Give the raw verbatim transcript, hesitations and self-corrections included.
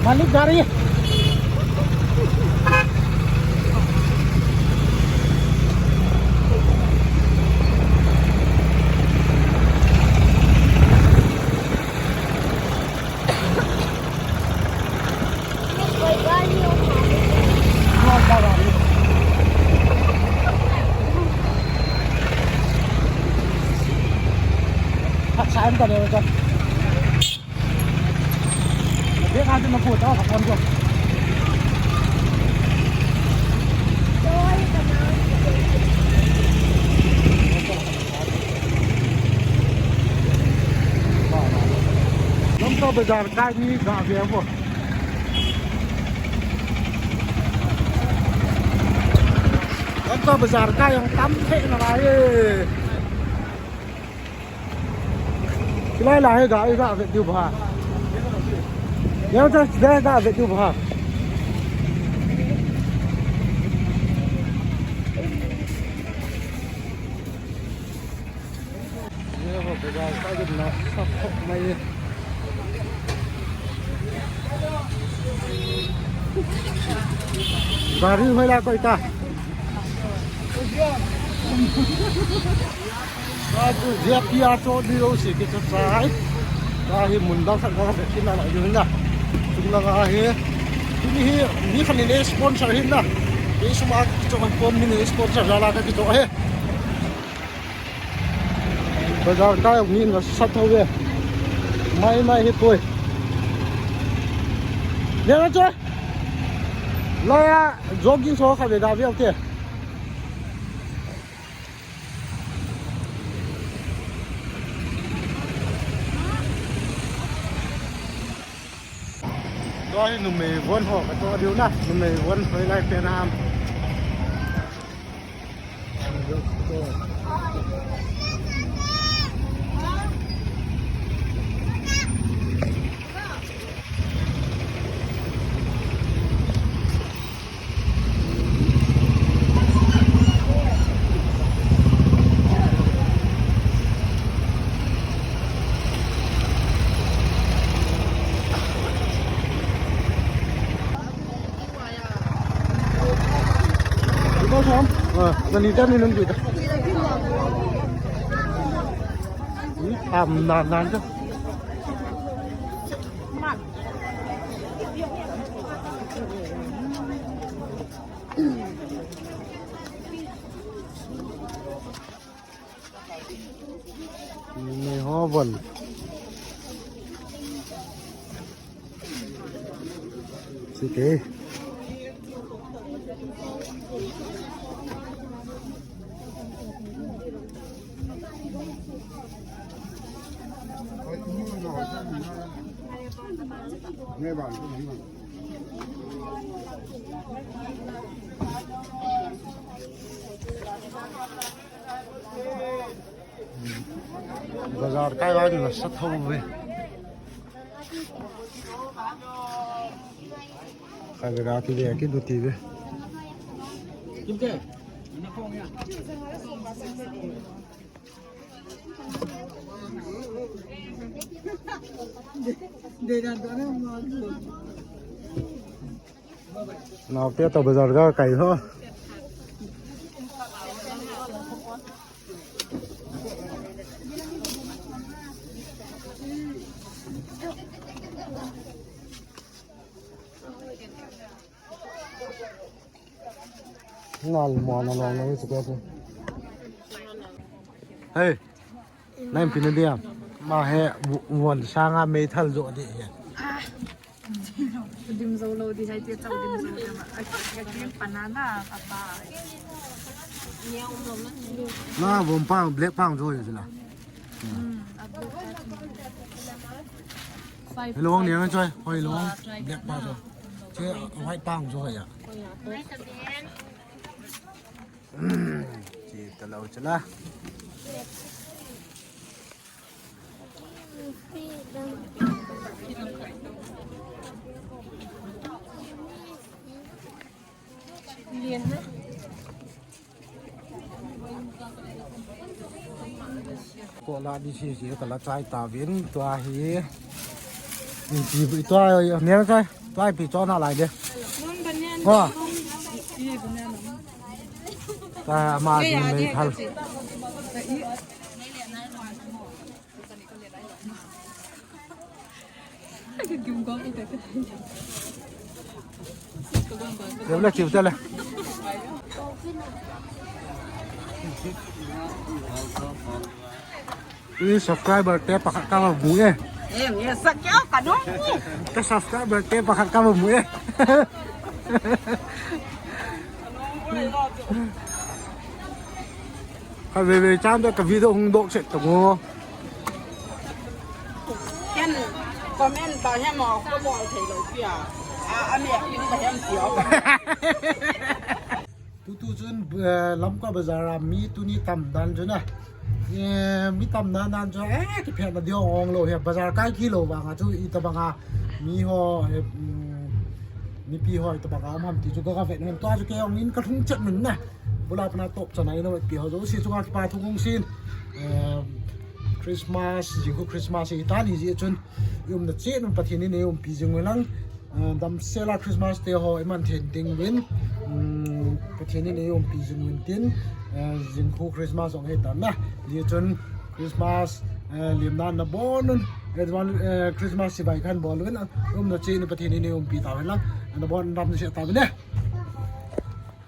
Malik gari. Lamka bazar kai ni ga ve vo. Lamka bazar kai jong tam thei nalai e. Hilai lai hi ga, ga ve diu ba. Yang cha ga, ga ve diu ba. Ye ho, bazar ka jin na, sa khop mai. Gari hoi la koi ta. Ka tu jia pia cho di lo si ke cha chai. Ka hi mun dang khat ka ve kin na la yu na. Tung la ka hi. Ni hi, ni khan ni sponsor hin na. Ni suma ki cho kon ni sponsor la la ka ki cho he. Bazar kai jong hin nasat tho ve. Mai mai hi poi. Neo na che. Loi a jogging so kha ve da ve te. Tua hi numei von ho katoh diu na, numei von hoilai pen ham. Iko som, ah, nani tam ni nung kita. Ni tam nan nan tu. Numei ho von. Sike. Lasa tho ve. Kha ve ga ki ve ki du ti ve. Naote to bazar ga kai ho. Ngal mo na long na ni chu ko. Hey. Nang pina dia. Ma he won sanga mei thal jo di he. Dim zo lo di hai ti chau dim zo di ma. A ki, a ki pana na apa. Na vom pang black pang jo di la. Hmm, a black pang. Hello, ni ang choi. Hoi lo. Black pang jo. Che white pang jo ya. Chi ta lo chala. Ko la di si si ka la chai ta vin tua hi. Ni pi tua ni chai. Tua pi cho na lai de. Ko. Ta ma ni mei thal. Chiu le, chiu le. Ui, subscriber te pakhat ka mu e. Em, ye sa kya ka dong. Ka subscriber te pakhat ka mu e. Ka ve ve chan da ka video hung dok chet to mo. Ken comment ba hem o ko bol thei lo pia. A, a me kin ba hem pia. Tutu chun, eh, Lamka bazar a mi tuni tam dan chun a. Eh, mi tam dan dan chun, eh, kiphet na diong ong lo he bazar kai ki lo vang a chu i ta bang a mi ho, eh, mm, mipi ho i ta bang a um ham ti chu ka ka vet ngen tua chu ke ong in ka thung chet min na. Bula pana top chana ino pi ho jouse chunga kipa thu kong sin. Em, Christmas, jing khu Christmas hi tani ji chun. I umna chet un Pathen in ei umpi jing uvin lang. Eh, damsel a Christmas te ho i man thei ding uvin. Mm, Pathen in ei umpi jing uvin tin. Eh, jing khu Christmas ong hi tan na. Ji chun Christmas, eh, lim nan na bon un. Advance, eh, Christmas chibai kan bol uvin. Umna chet un Pathen in ei umpi ta uvin lang. Na bon dam se ta uvin e.